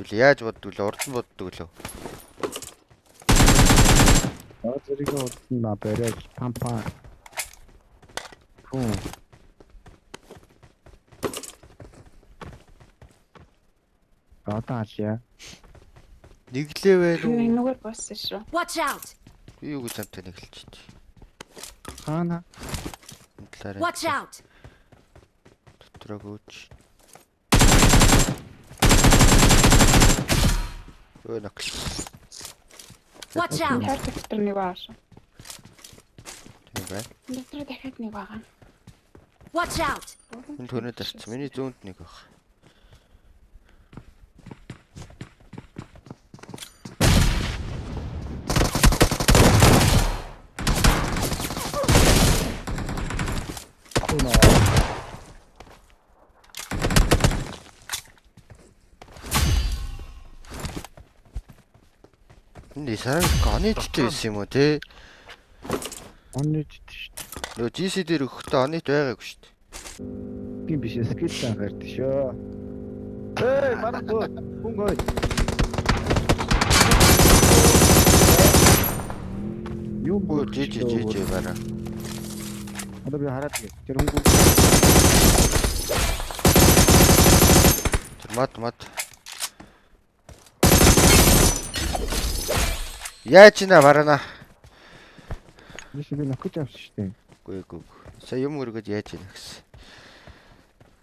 Юу л яаж боддог лөө? Урд нь боддог лөө. Аа зэрэг урд нь бариад пампа. Хүү. Одоо алъя. Нэглээ байл уу? Нүгээр боссон шүү. Watch out! Би юу гэж амтай нэглэж чи. Хаана? Энэ талаараа. Watch out! Дотроо гүйч. Өө нокл. Watch out! Хайр дотор нэг байгаа шүү. Тийм байна. Дотор дахиад нэг байгаа. Watch out! Энэ төрөнд арчсан. Миний зүүнд нэг баг. Энэ сараг оны дтэй байсан юм уу те? Оны дтэй шүү дээ. Нөгөө GC дээр өгөхдөө оныт байгаагүй шүү дээ. Тийм биш скил анхаард шүү. Эй, манай хүн гой. Юу Өө жи жи жи жи бараа. Одоо би хараад гээ. Тэр хүн Тэр мод мод. Яаж нэ барана? биш би нокож авсан шүү дээ. Үгүй үгүй. Сая юм өргөд яаж ийнэ гэсэн.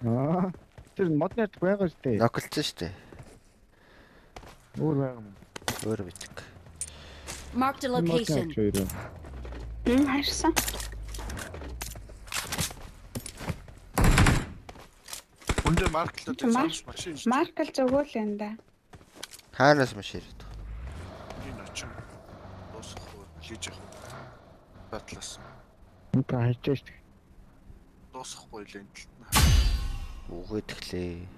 Аа. Тэр модны ард байгаа шүү дээ. Ноклцсон шүү дээ. Өөр байгаа юм. Өөр бидэг. Marked a location. Хм харсан. Үндэ марклаад цааш машин шүү. Маркл зөвгөө л энэ да. Хаанаас маш ирээд. Энэ очин дуусах уу? Хийж явах уу? Батлаас. Үнтэй хайж шүү дээ. Дуусахгүй л энэ талд нь. Үгээд эхлэе.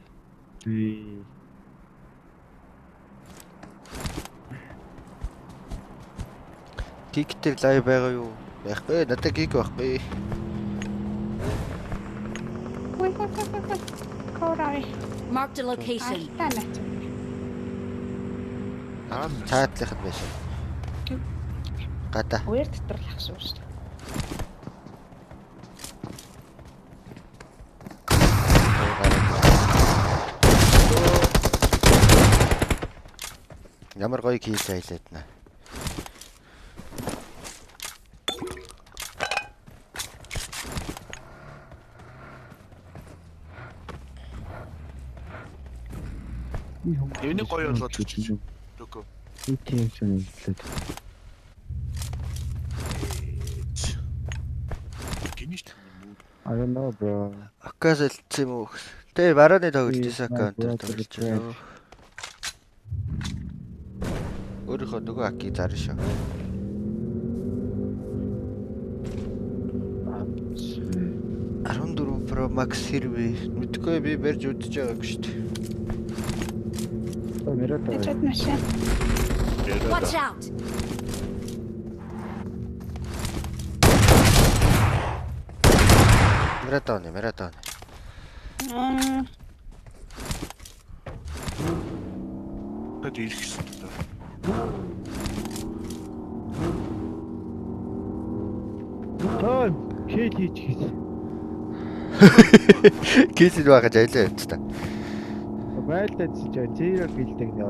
Тий. Кик дээр лайв байгаа юу? Байхгүй. Надад кик байхгүй. Хүй хүй хүй хүй. Корай. Marked a location. Алтаа наач. Дараа нь Цаатлах нь байсан. Гада. Үер дотор л ах шүү шүү. Ямар гоё кил айлаад наа. Энийг гоё болгоод өчөж. Лөкө. Тийм сонирхолтой. Гиниш юм уу? I don't know bro. Аккас элцсэн юм уу? Тэ барааны тоглож байсан аккаунт дээр тоглож байна. Өөрийнхөө нөгөө акки зарна шүү. 14 Pro Max хэрвээ мэдгүй би барьж үдэж байгаагүй шүү дээ. Мэрэ таа. Чад машин. Watch out! Мэрэ таа, мэрэ таа. Тэд ирэх гэсэн дээ. Тоо хэл хийж хийсэн. Кисэл байгаа жайлаа явц та. Байлдаа чи зеро килдэг нэ.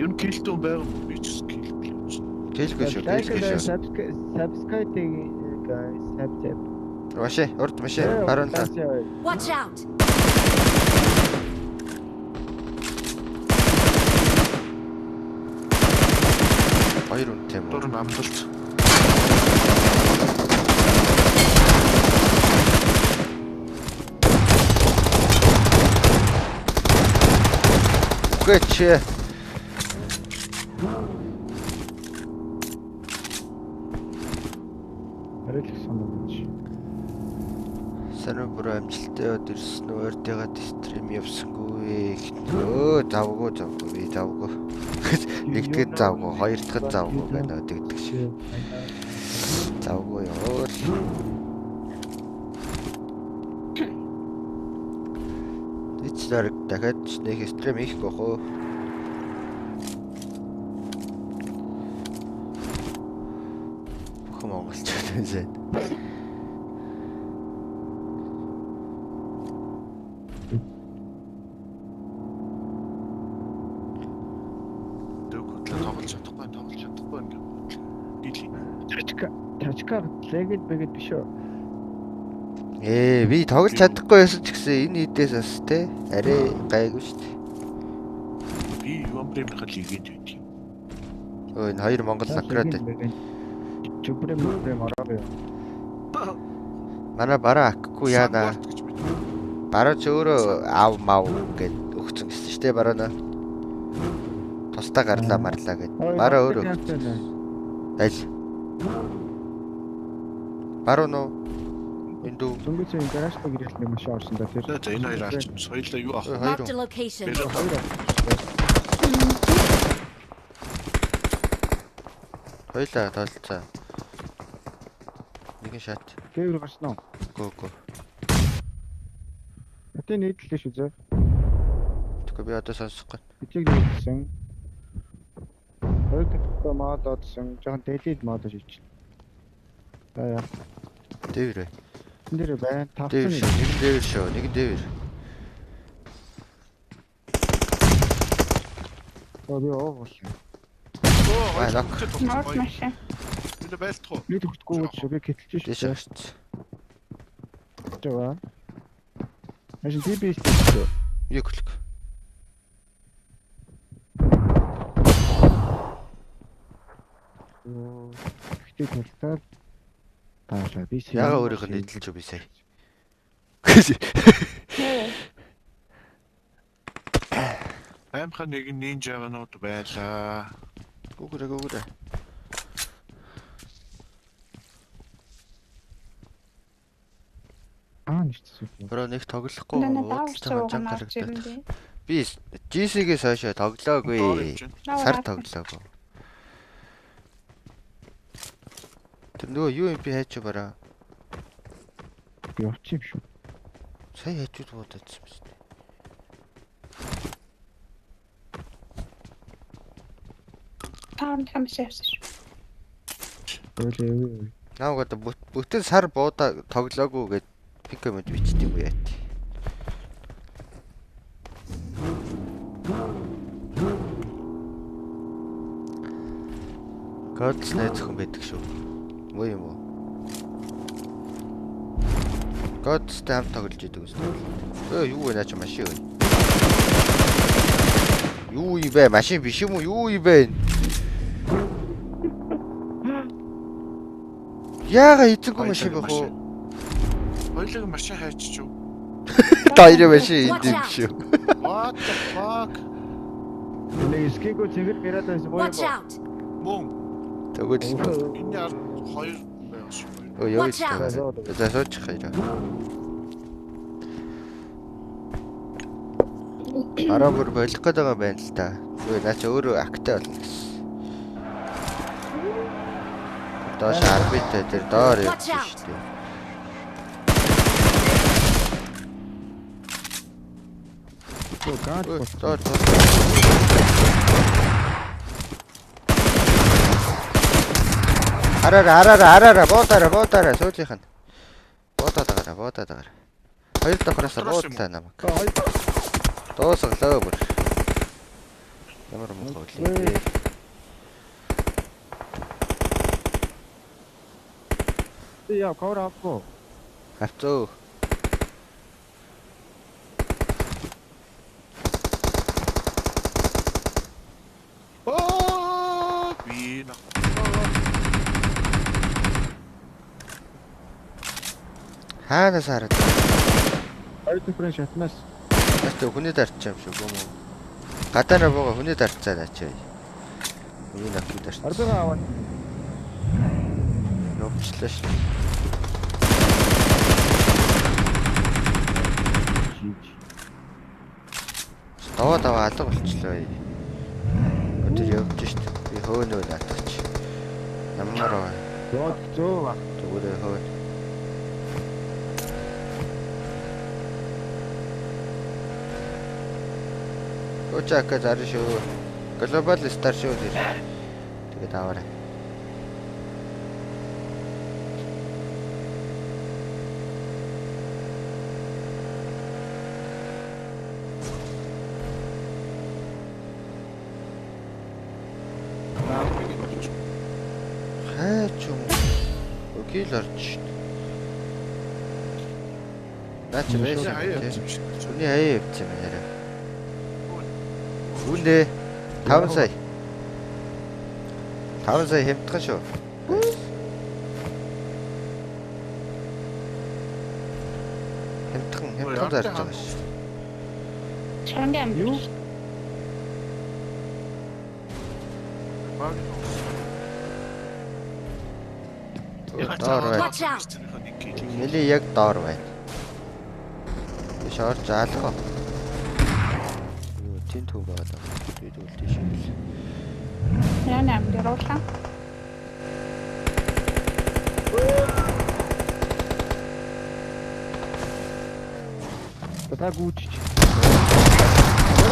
Ер нь килтэн байгаа юм би ч кил гэж. Килгүй шүү, килгүй шүү. Subscribe guys, subscribe. Машин, урд машин, баруун тал. Watch out! Хоёр үнэтэй юм уу? Дурын амлалт. Үгүй чи. Арай л санагдаж. Санаа бүр амжилттай яваад ирсэн үү? Урдыгаа стрим явсангүй. Өө завгүй завгүй би завгүй. Нэгдгээд завгүй, хоёр дахьд завгүй байна тэгдэг шиг. Завгүй ёо. Тэгвэл дахиад нэг стрим хийх бох уу? Бүхэн монголчууд байсан. Дөг хөтлөө тоглож чадахгүй ингээд. Тачка легед бэгэд биш үү? Би тоглож чадахгүй байсан ч гэсэн энэ хэдээс бас те арай гайгүй шүү дээ. Би Юамбремийнхаа лигэнд байд юм. Өө энэ хоёр монгол накрад байна. Чүбрэм брэм ороо. Манай бараа акгүй яана. Бараа ч өөрөө ав мав гэд өгцөн гэсэн шүү дээ бараа наа. Тусдаа гарлаа марлаа гэд. Бараа өөрөө. Аль. Баруу нуу. Энд үү? Дөнгөж энэ гаражтай гэрэлт нэг машин орсон да тэр. За энэ хоёр алчин. Соёлоо юу авах вэ? Marked a location. Хоёлаа тоолцоо. Нэгэн шат. Дээвэр гарсан уу? Гөө. Хатын нийтлээ шүү зөө. Тэгэхгүй би одоо сонсохгүй. Бичиг нийтлсэн. Хоёр дахь мод одсон. Жохон дэлид мод шийч. За яа. Дээвэр. Энд дээр байна. Тавцсан. Нэг дээвэр шүү. Нэг дээвэр. Оо би уугуулсан. Норд машин. Би байлдах уу? Би төгтгөө шүү. Би кэтэлж шүү. Дээш. Жава. Машин DB шүү. Юу клик. Оо гэхдээ тултаад таалаа. Би яга өөрийнх нь нийтлж би сая. Аймхан нэг нинжа-нууд байлаа. Гүгүрэ. Аа нэгтсэн. Бро нэг тоглохгүй уудалтай манжан харагдаад. Би GC-гээс хойш тоглоогүй. Сар тоглоогүй. Тэр нөгөө юу юм би хайч бараа. Би явчих юм шүү. Сая хайчуд буудаадсан юм шүү дээ. Таарн хамс явсан шүү. Өөлөө. Нааг одоо бүтэн сар буудаа тоглоогүй гэд пик коммент бичдэг юм яа. Godс найз хүн байдаг шүү. Муу юм уу? Godстай хамт тоглож идэг үстэй. Юу вэ наа чи машин вэ? Юу юм бэ? Машин биш юм уу? Юу юм бэ? Яага эзэнгүй машин байх уу? Хоёулаг машин хайчиж юу? Таяр машин энд юм шүү. What the fuck? Нэг скиго цэвэр гэрээд байсан муу юм уу? Мөн. Тэгвэл энэ ард хоёр байх шүү. Өө юу вэ? За суучих хоёроо. Араа бүр болох гээд байгаа юм байна л та. Үгүй наа чи өөрөө актай болно гэсэн. Доош арбитай тэр доор явж шүү дээ. Доор доор. Араараа буудаараа сүүлийнх нь. Буудаад агараа. Хоёр давхраас буудлаа намайг. Дуусгалаа бүр. Ямар муухай үлээ. Яа, cover авахгүй. Авцөө. Оо, би нах. Хаанаас хараад? Хоёр дахь шатнаас. Наач хүний дарчаа юм шиг юм уу? Гадаанаа бууга хүний дарчаа наачаа. Миний нахыг дарчаа. Арбага аваад. Явчлаа шүү. Даваа алга болчлоо. Өдөр явж шít. Би хөөнөө наатах чи. Намар аа. Йоо зөө ба. Зүгээр хөөн. Ууч ака зарна шүү. Global Star шүү тэр. Тэгээд аваарай. Хайч юм. Окей л орж шít. Наа чи байсан. Хүний хаяа явчихсан юм яриа. Үндэ 5 сая. 5 сая хямдхан шүү. Хямдхан хямдхан зарж байгаа шүү. Шарангийн амт. Юу? Доор байна. Watch out. Миний яг доор байна. Биш орж алах уу? Юу тийм төв байгаа даа. Би тэгвэл тийш юм бил. Яна амт яруулаа. Та гүйчих.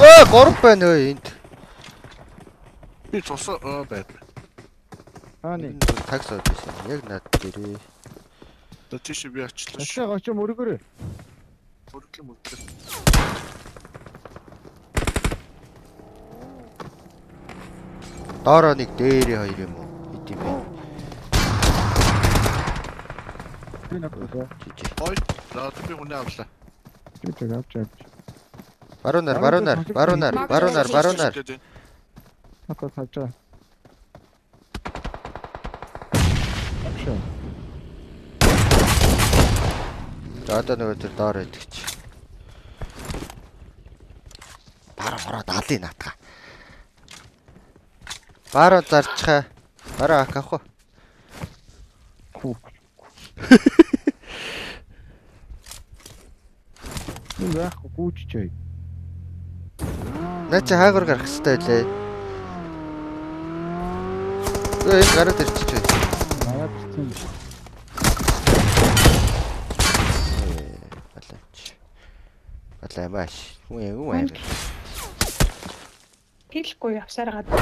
Өө 3 байна өө энд. Би цусаа байд. Хааны. Такс сууж байсан. Яг над дээрээ. За тийш би очлоо шүү. Ашиг очим өргөрөө. Мөрөглөө мөрөглөө. Доороо нэг дээрээ хоёр юм уу? Хэд юм бэ? Би нэг. Жижиг. Ой. За би хүнээ авлаа. Би тэг авч авч. Баруунаар баруунаар баруунаар баруунаар баруунаар. Одоо тавьж байгаа. Авшаа. За одоо нөгөө тэр доор байдаг чи. Бараа ороод алыг наатгаа. Бараа зарчхаа. Бараа ак авах уу? Хүү. Энэ байхгүй гүйчихээ. Наа чи хаагур гарах хэрэгтэй байлээ. Өө энэ гараад ирчих вэ? Наяа бицэн биш. Балаач. Балаамаш. Хүн юм уу юм. Хэлэхгүй явсаар гадаг.